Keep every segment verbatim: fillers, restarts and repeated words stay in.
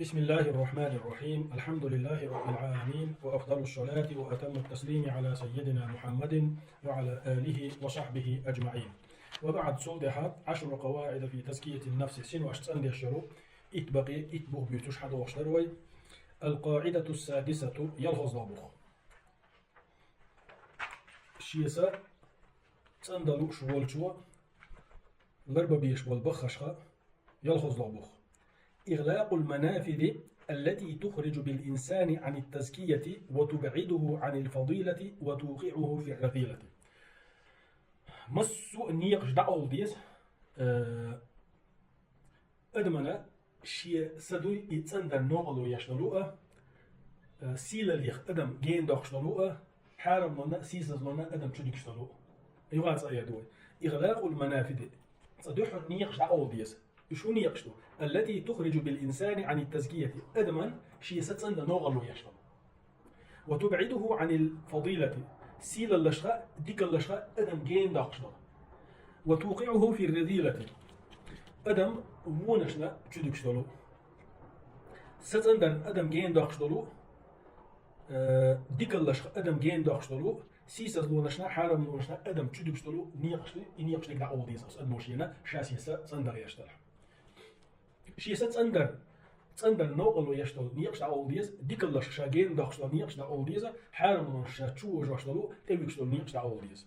بسم الله الرحمن الرحيم. الحمد لله رب العالمين، وأفضل الصلاة وأتم التسليم على سيدنا محمد وعلى آله وصحبه أجمعين. وبعد، цул тӀехьа عشر قواعد في تزكية النفس, синош цӀендеш йолу итт бакъ, итт бух буьйцуш хьадогӀуш дара вай. القاعدة السادسة, ялхолгӀа бух. Шен са цӀандала лууш волчо ларбан безаш болу баххашха, ялхолгӀа бух. إغلاق المنافذ التي تخرج بالإنسان عن التزكية وتبعده عن الفضيلة وتوقعه في الرذيلة. Массо а некъаш дӀакъовла деза, э, адамана шен са дуй и цӀандар новкъарло еш долу а, э, сийлаллех адам гена доккхуш долу а, хьарамлонна а, сийсазлонна а адам чудуьгуш долу а. Юха цкъа эр ду вай. إغلاق المنافذ. Цкъа дуьххьара некъаш дӀакъовла деза. Уьш хӀун некъаш ду? التي تخرج بالإنسان عن التزكية. Адаман шен са цӀандан новкъарло еш долу. وتبعده عن الفضيلة. Сийлаллашха, дикаллашха адам гена доккхуш долу. وتوقعه في الرذيلة. Адам вонашна чудуьгуш долу. Са цӀандарна адам гена доккхуш долу, э, дикаллашха адам гена доккхуш долу, сийсазлонашна, хьарамлонашна адам чудуьгуш долу некъаш ду, и некъаш дерг дӀакъовла деза оцу адамо шена, ша шен са цӀандан еш дара. Шен са цӀандар, цӀандан новкъарло еш долу некъаш дӀакъовла деза, дикаллашха ша гена доккхуш долу некъаш дӀакъовла деза, хьарамлонашна ша чувожош долу, тӀевуьгуш долу некъаш дӀакъовла деза.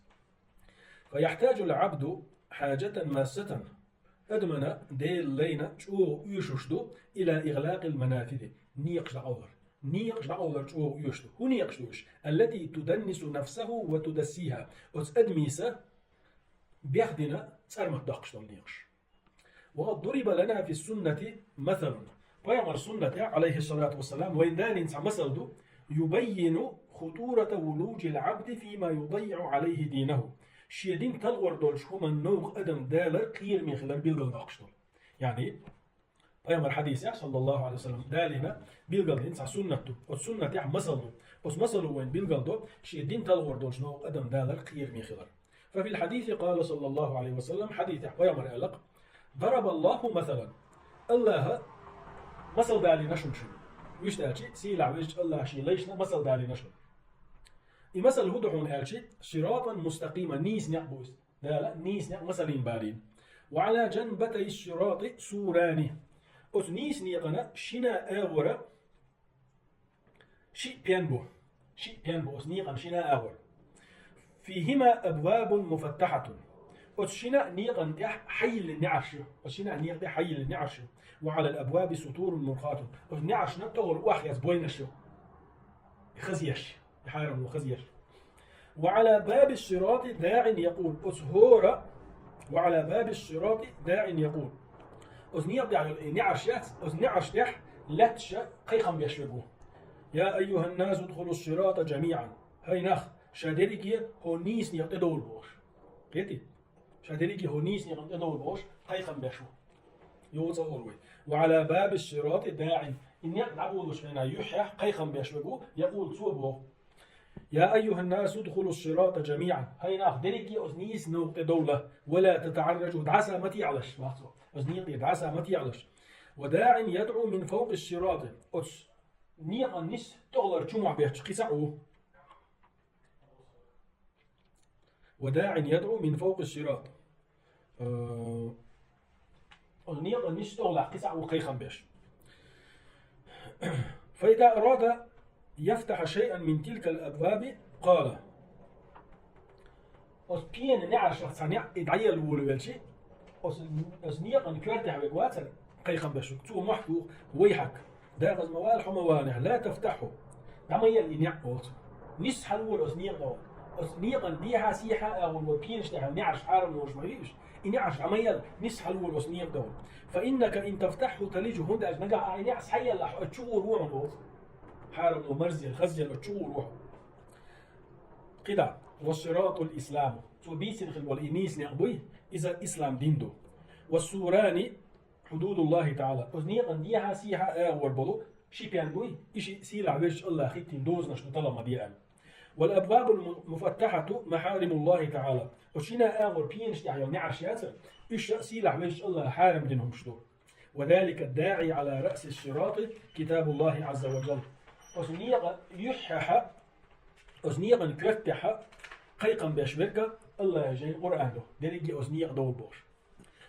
فيحتاج العبد حاجة ماسة. Адамана Делан лайна чӀогӀа оьшуш ду إلى إغلاق المنافذ, некъаш дӀакъовлар. Некъаш дӀакъовлар чӀогӀа оьшуш ду. ХӀун некъаш ду уьш? التي تدنس نفسه وتدسيها. Оцу адамийн са бехдина цӀармат доккхуш долу некъаш. وقد ضرب لنا في السنة مثل. Пайхамар суннатехь, عليه الصلاة والسلام, вайна далийна цхьа масал ду, يبين خطورة ولوج العبد فيما يضيع عليه دينه. Шен дин талхор долчу хӀуманна новкъа адам далар кхераме хилар билгалдоккхуш долу. Яъни, пайхамар хьадисехь, صلى الله عليه وسلم, далийна билгалдина цхьа суннат ду. Оцу суннатехь масал ду. Оцу масало вайна билгалдо шен дин талхор долчу новкъа адам далар кхераме хилар. ففي الحديث قال صلى الله عليه وسلم, хьадисехь пайхамар аьлла: ضرب الله مثلا. Аллаха масал далийна шуна шуьга. Вуьшта аьлчи, сийлахь везачу Аллаха шен лайшна масал далийна шуна. И масал хӀун ду хьуна аьлчи, صراطا مستقيما, нийса некъ бу иза. Дала нийса некъ масалийна балийна. وعلى جنبتي الصراط سوران. Оцу нийса некъана шина агӀора шиъ пен бу. Шиъ пен бу оцу некъан шина агӀор. فيهما أبواب مفتحة. Оцу шина некъан тӀехь хьайиллина неӀарш ю. Оцу шина некъан тӀехь хьайиллина неӀарш ю. وعلى الأبواب ستور مرخاة. Оцу неӀаршна тӀехула охьа еза бойнаш ю. Хазъеш. Хьарам ву хазъеш. وعلى باب الصراط داع يقول. Оцу хӀора, وعلى باب الصراط داع يقول. Оцу некъан тӀехь йолу и неӀарш яц, оцу неӀарш тӀехь лаьтташа кхайкхам беш верг ву. يا أيها الناس ادخلوا الصراط جميعا. ХӀай нах, ша дерриге хӀокху нийса некъа тӀедовла бохуш. Кхетий? Ша дерриге хӀокху нийса некъа тӀедовла бохуш, кхайкхам беш ву. Йоцу а олу вай. وعلى باب الصراط داع. И некъ дӀаболуш хенахь юьххьехь кхайкхам беш верг ву, يقول, цо боху. يا أيها الناس ادخلوا الصراط جميعا. ХӀай нах, дерриге оцу нийса некъа тӀедовла, ولا تتعرجوا, дӀаса ма теӀалаш, боху цо. Оцу некъа тӀера дӀаса ма теӀалаш. وداع يدعو من فوق الصراط. Оцу некъан нисса тӀехулара чу мохь бетташ кхин цхьаъ ву. وداع يدعو من فوق الصراط. Э, оцу некъан нисса тӀехулахь кхин цхьаъ ву кхайкхам беш. فإذا أراد يفتح شيئا من تلك الأبواب قال. Оцу пена неӀаршах цхьа некъ и дӀаелла волавелчи, оцу, оцу некъан коьртехь верг вацара, кхайкхам беш верг, цо мохь туху: ويحك, декъаза ма вала хьо ма ванехь, لا تفتحه. ДӀа ма елла и некъ, олу цо. Нисса хьалавора оцу некъа тӀехула. Оцу некъан дехьа-сехьа а агӀор вай пенаш тӀехь неӀарш хьарам лоруш ма вий уьш. И неӀарш дӀа ма елла, нисса хьалавора оцу некъа тӀехула. فإنك إن تفتحه تلجه, хӀунда аьлча нагахь ахь и некъ схьаеллахь, оцу чу гӀур ву хьуна, олу цо. Хьарам ло, марзъелла, хазъелла оцу чу гӀур ву хьо. КхидӀа, والصراط الإسلام. Цо бийцина хила болу и нийса некъ буй, иза ислам дин ду. والسوران حدود الله تعالى. Оцу некъан дехьа-сехьа а агӀор болу ши пен буй, и шиъ сийлахь везачу Аллаха хӀиттийна дозанаш ду, тала ма де аьлла. والأبواب المفتحة محارم الله تعالى. Оцу шина агӀор пенаш тӀехь йолу неӀарш яцара, уьш а сийлахь везачу Аллаха хьарам дина хӀумаш ду. وذلك الداعي على رأس الصراط كتاب الله عز وجل. Оцу некъан юьххьехь, оцу некъан коьртехь кхайкхам беш верг АллахӀан жайна Къуръан ду, дерриге оцу некъа довла бохуш.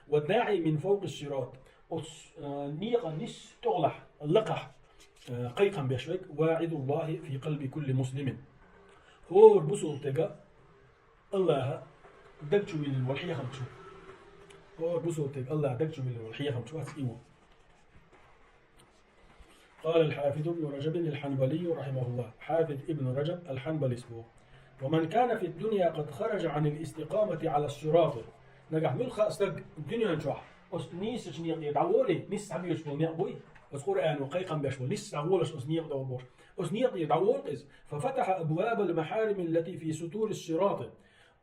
والداعي من فوق الصراط. Оцу, а, некъан нисса тӀехула, лакхахь, а, кхайкхам беш верг واعظ الله في قلب كل مسلم. ХӀора бусулба стеган АллахӀа даг чу виллина волу хьехамчу. ХӀора бусулба стеган АллахӀа даг чу виллина волу хьехамчу вац и ву. قال الحافظ ابن رجب الحنبلي رحمه الله. Хьафиз Ибн Раджаб ал-Хьанбалис боху: ومن كان في الدنيا قد خرج عن الاستقامة على الصراط. Нагахь муьлхха а стаг дуьнен чохь оцу нийсачу некъе дӀаволий, нисса дӀабоьдуш болу некъ буй, оцу Къуръано кхайкхам беш болу, нисса дӀаволуш оцу некъа довла бохуш, оцу некъе дӀаволу иза, ففتح أبواب المحارم التي في ستور الصراط.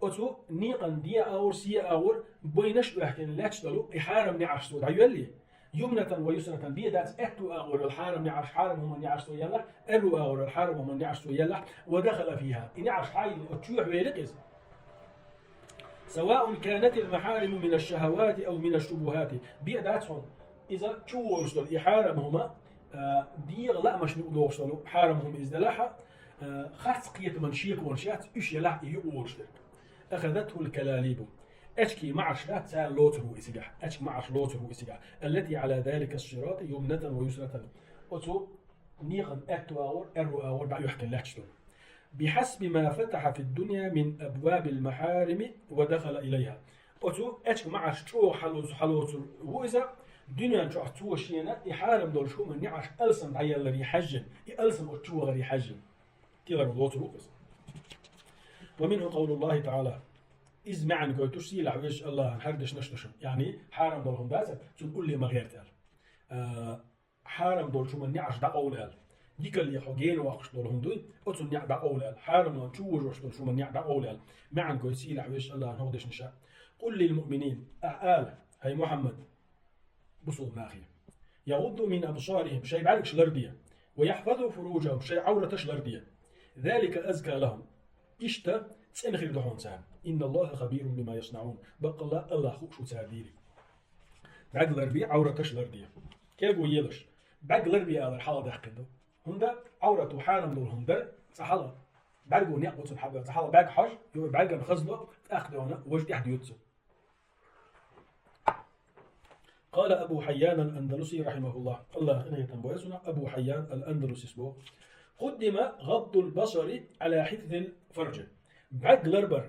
Оцу некъан ден агӀор, сен агӀор, байнаш а оьхкина лаьтташ долу и хьарам неӀарш цо дӀайоьллий, يمنة ويسرة, бен дац аьтту агӀор йолу хьарам неӀарш, хьарам хӀуманан неӀарш цо еллахь, аьрру агӀор йолу хьарам хӀуманан неӀарш цо еллахь, ودخل فيها, и неӀарш хьайна оцу чу веана иза. سواء كانت المحارم من الشهوات أو من الشبهات. Бен дац хьуна, иза чу волуш долу и хьарам хӀума, а, дегӀан лаамашна юкъадогӀуш долу хьарам хӀума иза делахь а, а, харц кхетаман шеконаш яц, уьш елахь а и юкъаволуш дерг. أخذته الكلاليب. Аьчкийн маӀарш дац, цара лоцур ву и цигахь. Аьчка маӀарш лоцур ву и цигахь. التي على ذلك الصراط يمنة ويسرة. Оцу некъан аьтту агӀор, аьрру агӀор дӀаоьхкина лаьтташ долу. بحسب ما فتح في الدنيا من أبواب المحارم ودخل إليها. Оцу аьчка маӀарш чӀогӀа хьалоцу-, хьалоцур ву иза, дуьнен чохь цо шена и хьарам долуш хӀуманан неӀарш алсам дӀаелларе хьаьжжина, и алсам оцу чу вахаре хьаьжжина. Тилар лоцур ву иза. ومنه قول الله تعالى. Иза маьӀна гойтуш сийлахь везачу АллахӀан хӀара дешнаш ду шуна. Яъни, хьарам долу хӀума дацара, цунна улле ма гӀерта аьлла. А, хьарам долчу хӀуманан неӀарш дӀакъовла аьлла. Дикалле хьо гена воккхуш долу хӀума дуй, оцунна неӀ дӀакъовла аьлла. Хьарамлан чу вожош долчу хӀуманан неӀ дӀакъовла аьлла. МаьӀна гойту сийлахь везачу АллахӀан хӀокху дешнаша. قل للمؤمنين, ахьа ала, хӀай Мухьаммад, бусулба нахе: يغضوا من أبصارهم, шайн бӀаьргаш ларде, ويحفظوا فروجهم, шайн Ӏавраташ ларде. ذلك أزكى لهم. Иштта цӀена хир ду хьуна царна. إن الله خبير بما يصنعون. Баккъалла АллахӀ хууш ву цара дийриг. БӀаьрг ларбе, Ӏавраташ ларде. Кегу елаш. БӀаьрг ларбе алар хьалха даьккхина ду. ХӀунда Ӏаврат ву хьарам долу хӀума дар, цкъа хьалха бӀаьрго некъ ву цунна хьабар, цкъа хьалха бӀаьрг хьожа, юха бӀаьргана хазло, тӀаккха дегӀана важа тӀехь доьду цунна. قال أبو حيان الأندلسي رحمه الله. АллахӀ къинхетам бойла цунах, Абу Хьайян ал-Андалусис боху: قدم غض البصر على حفظ الفرج. БӀаьрг ларбар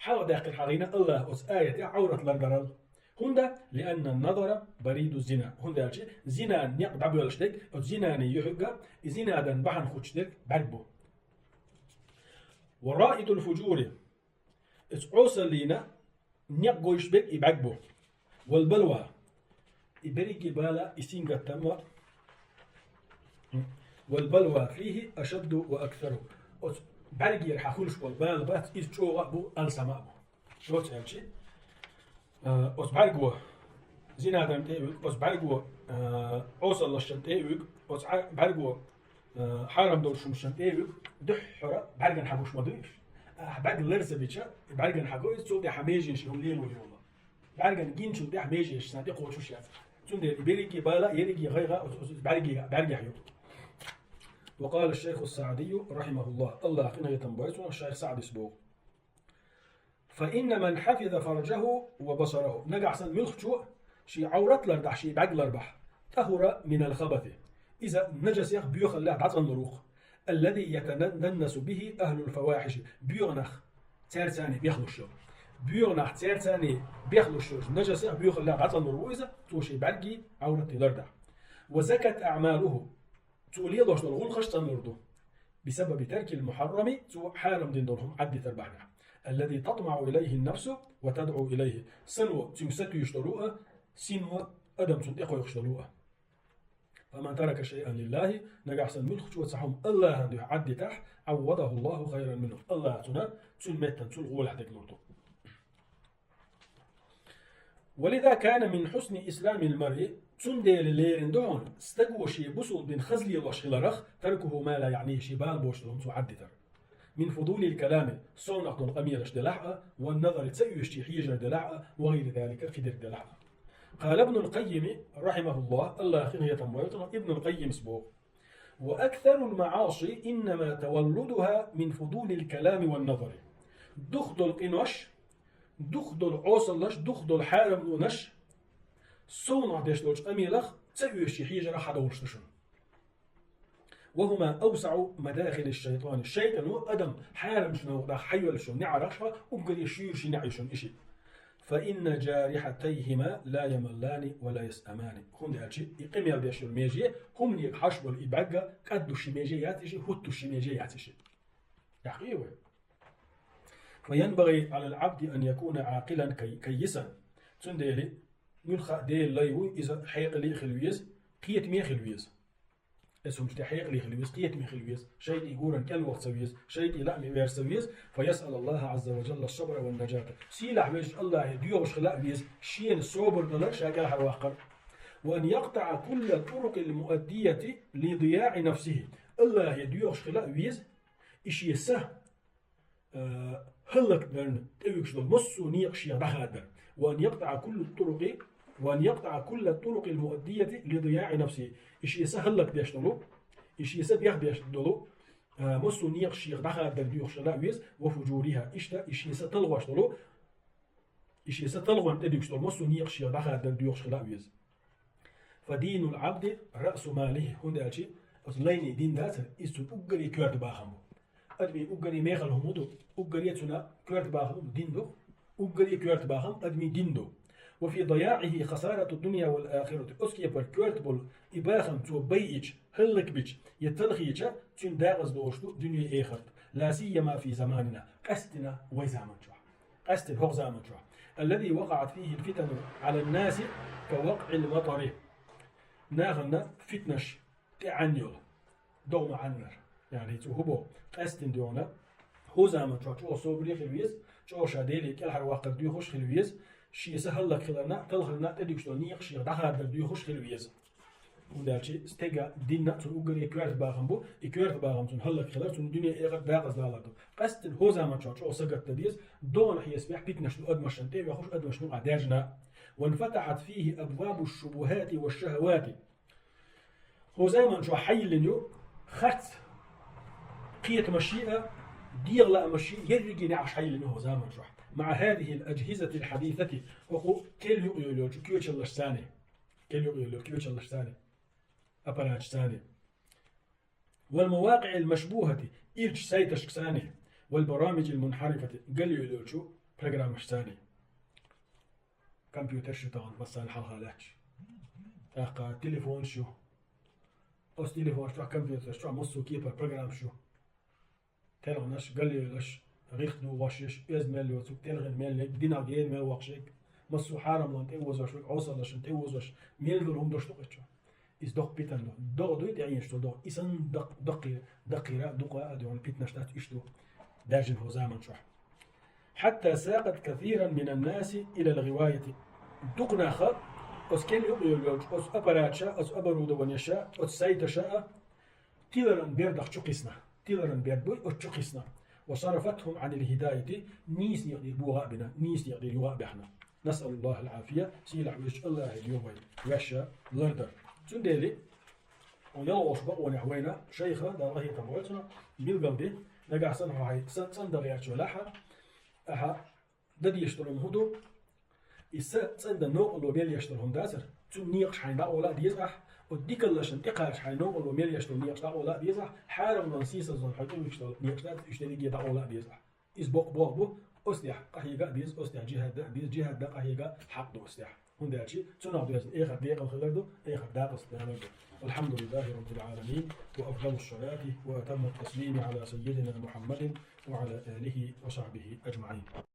хьалха даьккхира хьалхийна АллахӀа оцу аятехь Ӏаврат лардарал. ХӀунда? لأن النظر بريد الزنا. ХӀунда аьлча зинан некъ дӀабоьллуш дерг, оцу зинане юьхьиг а, и зина дан бахьана хуттуш дерг бӀаьрг бу. ورائد الفجور. Иза Ӏосаллина некъ гойш берг и бӀаьрг бу. والبلوى. И берриге бала, и сингаттам а. والبلوى فيه أشد وأكثر. Оцу бӀаьргера хьан хуьлуш болу бала бац, иза чӀогӀа а бу, алсам а бу. Доцца аьлча, а, оцу бӀаьрго зина дан тӀе а вуьгу, оцу бӀаьрго, а, Ӏосаллашна тӀе а вуьгу, оцу Ӏа-, бӀаьрго, а, хьарам долчу хӀумашна тӀе а вуьгу, дуьххьара бӀаьргана хьан гуш ма дуй уьш. Ахьа бӀаьрг лар ца бича, бӀаьргана хьан го иза, цул тӀаьхьа меженаш хӀума лело йолу. БӀаьргана гиначул тӀаьхьа меженаш царна тӀе кхочуш яц. Цундела и берриге бала, ерриге гӀайгӀа оцу, оцу бӀаьрге, бӀаьргехь ю. وقال الشيخ السعدي رحمه الله, АллахӀ къинхетам бойла цунах, шайх СаӀдис боху: فإن من حفظ فرجه وبصره. Нагахь санна муьлххачо шен Ӏаврат лардахь, шен бӀаьрг ларбахь, طهر من الخبث. Иза нажасех, боьхаллех дӀацӀанлур ву-кх. الذي يتدنس به أهل الفواحش. Боьха нах цаьрца бехлуш йолу. Боьха нах цаьрца бехлуш йолу нажасех, боьхаллех дӀацӀанлур ву иза, цо шен бӀаьргий, Ӏавратий лардахь. وزكت أعماله. Цо лелош долу гӀуллакхаш цӀанлур ду. بسبب ترك المحرم, цо хьарам дина долу хӀума Ӏаддитар бахьанехь. الذي تطمع إليه النفس وتدعو إليه. Сано цуьнга сатуьйсуш долу а, сино адам цунна тӀекхойкхуш долу а. فمن ترك شيئا لله, нагахь санна муьлххачо цхьа хӀума АллахӀан дуьхьа Ӏаддитахь, عوضه الله خيرا منه. АллахӀа цунна цуьнан меттана цул гӀолехь дегнур ду. ولذا كان من حسن إسلام المرء, цундела лерина ду хьуна, стаго шен бусулба дин хаза лелош хиларх, تركه ما لا يعنيه, шен бала боцуш долу хӀума цо Ӏаддитар. من فضول الكلام, совнах долу къамелаш делахь а, والنظر, ца оьшучу хьежар делахь а, وغير ذلك, кхидерг делахь а. قال ابن القيم رحمه الله, Аллах хинхетам бойтуна, Ибн аль-Къаййимс бо: وأكثر المعاصي إنما تولدها من فضول الكلام والنظر. Дукха долу къинош, дукха долу Ӏосаллаш, дукха долу хьарамлонаш, совнах деш долчу къамелах ца оьшучу хьежара хьадовлуш ду шуна. وهما أوسع مداخل الشيطان. Шайтано адам хьарамчу новкъа даха хьайоьллуш йолу неӀарах уггаре шуьйраш неӀ ю шуна иши. فإن جارحتيهما لا يملان ولا يسأمان. ХӀунда аьлча и къамел деш йолу меже, хӀуманега хьаш болу и бӀаьрг кӀаддуш меже яц иши, хӀуттуш меже яц иши. Яхъе вай. فينبغي على العبد أن يكون عاقلا كي-، كيسا. Цундела, муьлхха а Делан лай ву, иза хьекъале а хила веза, кхетаме а хила веза. Эс хӀумаш тӀе хьекъале хила веза, кхетаме хила веза, шайтӀий гуран кӀел ваха ца веза, шайтӀий лааме вер ца веза, فيسأل الله عز وجل الصبر والنجاة. Сийлахь везачу Аллахье доьхуш хила а веза, шена собар далар, ша кӀелхьарваккхар. وأن يقطع كل الطرق المؤدية لضياع نفسه. Аллахье доьхуш хила а веза, и шен са а, хӀаллакдарна тӀевуьгуш долу массо а некъаш шех дӀахадар. وأن يقطع كل الطرق، وأن يقطع كل الطرق المؤدية لضياع نفسه. И шен са хӀаллакдеш долу, и шен са бехбеш долу, а, массо а некъаш шех дӀахадар доьхуш хила а веза, وفجورها. Иштта и шен са талхош долу, и шен са талхонна тӀедуьгуш долу массо а некъаш шех дӀахадар доьхуш хила а веза. فدين العبد رأس ماله, хӀунда аьлча оцу лайнийн дин дацара, иза цуьнан уггаре коьрта бахам бу. Адамийн уггаре мехала хӀума ду, уггаре цуьнан коьрта бахам бу, дин ду, уггаре коьрта бахам адамийн дин ду. وفي ضياعه خسارة الدنيا والآخرة. Оцу кепара коьрта болу и бахам цо байича, хӀаллакбича я талхийча, цуьнан декъаза долуш ду дуьне а, эхарт а. لا سيما في زماننا, къаьсттина вай заман чохь. Къаьсттина хӀокху заман чохь. الذي وقعت فيه الفتن على الناس كوقع المطر. Нахана фитнаш тӀеӀан йолу, догӀма Ӏаннар. Яъни цо хӀун боху? Къаьсттина дуьхьал хӀокху заман чохь чӀогӀа собаре хила веза, чӀогӀа ша Деле кӀелхьарваккхар доьхуш хила веза, шен са хӀаллакхиларна а, талхарна а тӀедуьгуш долу некъаш шех дӀахадар доьхуш хила веза. ХӀунда аьлча стеган динна а цунна уггаре коьрта бахам бу, и коьрта бахам цунна хӀаллакхилар, цунна дуьне а, эхарт а декъаза далар ду. Къаьсттина хӀокху заман чохь чӀогӀа сагатдан деза, догӀана хьесапехь питнаш ду адамашна тӀе а вехуш, адамашна юкъахь даьржина. وانفتحت فيه أبواب الشبهات والشهوات. ХӀокху заман чохь хьайиллина ю харц кхетамаш а, дегӀан лаамаш а, ерриге а неӀарш хьайиллина ю хӀокху заман чохь. مع هذه الأجهزة الحديثة, хӀокху кел юкъа йолу йолчу коьчаллашца. Кел юкъа йолу йолу коьчаллашца, аппараташца. والمواقع المشبوهة, ирчу сайташкаца. والبرامج المنحرفة, галъёлучу программашца. Компьютерш ю тахана массарна хьалха лаьтташ. ТӀаккха телефонаш ю. Оцу телефонаш чохь, компьютераш чохь массо а кепара программаш ю. Телханаш, галъелаш, гӀирх дугӀош еш, оьзда мел йоцург, телхина мел ерг, динах гена мел воккхуш ерг, массо а хьарамлан тӀе озош верг, Ӏосаллашна тӀе озош, мел долу хӀума долуш ду кхечо. Иза доккха питана ду. ДогӀа дуй тӀеӀенош долу догӀа? И санна дакх-, даккхий-, даккхийра а, дукха а дуьхьал питнаш дац, уьш ду даьржина хӀокху заман чохь. حتى ساقت كثيرا من الناس إلى الغواية. Дукха нах оцу кел юкъа йолу йолчу оцу аппараташа, оцу оборудованиеша, оцу сайташа а тиларан бердах чу кхисна. Тиларан берд буй оцу чу кхисна. وصرفتهم عن الهداية, нийса некъа дийр богӀа а бина, нийса некъа дийр юха а баьхна. نسأل الله العافية, сийлахь везачу Аллахье доьху вай ваьшша лардар. Цундела, хьо ялхолгӀачу бакъонехь вайна шайха, Дала къахетам бойла цунах, билгал де, нагахь санна хьо хьайн са цӀандала гӀерташ велахь, ахьа дан дезаш долу хӀума хӀун ду? И са цӀандан новкъарло мел еш долу хӀума дацара, цуьнан некъаш хьайна дӀакъовла а деза ахь, оцу дикаллашна тӀекхача хьайн новкъарло мел еш долу некъаш дӀакъовла а деза ахь, хьарамлан сийсазлан хьо тӀевуьгуш долу некъаш дац, уьш дерриге а дӀакъовла а деза ахь. Иза боккха болх бу, оцу тӀехь къахьега а деза, оцу тӀехь джихӀад дан а деза, джихӀад дан къахьега хьакъ ду оцу тӀехь. ХӀунда аьлча цунах доьзна эхарт декъал хилар ду, эхарт дакъаста далар ду. والحمد لله رب العالمين، وأفضل الصلاة وأتم التسليم على سيدنا محمد وعلى آله وصحبه أجمعين.